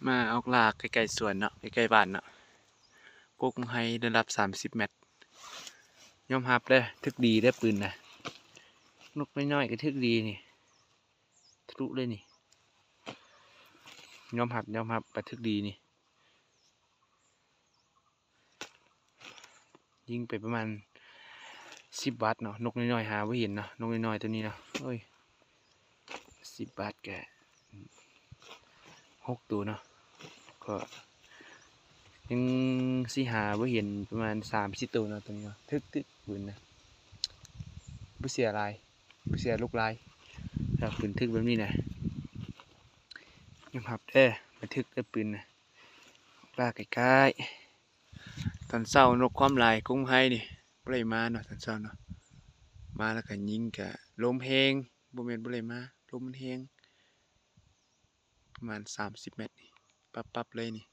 ມາອອກລ່າໃກ້ໆສວນເນາະ ໃກ້ໆບ້ານເນາະ ກົກໃຫ້ລະດັບສາມສິບແມັດ. ຍອມຮັບເດີ ຖືກດີເດີປືນນະ ນົກນ້ອຍໆກໍຖືກດີນີ້ ທະລຸເລີຍນີ້. ຍອມຮັບ ຍອມຮັບວ່າຖືກດີນີ້. ຍິງໄປປະມານສິບບາດເນາະ. ນົກນ້ອຍໆຫາບໍ່ເຫັນເນາະ ນົກນ້ອຍໆໂຕນີ້ເນາະ. ໂອ້ຍ ສິບບາດກະຫົກໂຕເນາະ ກໍຍັງຊິຫາບໍ່ເຫັນປະມານສາມສີ່ໂຕເນາະ ໂຕນີ້ເນາະ. ຖືກໆປືນນະ ບໍ່ເສຍຫຼາຍ ບໍ່ເສຍລູກຫຼາຍ ຖ້າປືນຖືກແບບນີ້ນະ. ຍອມຮັບເດີ ມັນຖືກເດີປືນນະ. ປາໃກ້ໆ ຕອນເຊົ້ານົກຄວາມຫຼາຍກົກໃຫ້ນີ້ ບໍ່ໄດ້ມາເນາະ ຕອນເຊົ້າເນາະ. ມາແລ້ວກໍຍິງ ກະລົມແຮງ ບໍ່ແມ່ນບໍ່ໄດ້ມາ ລົມມັນແຮງ ປະມານສາມສິບແມັດນີ້ ປັບໆເລີຍນີ້.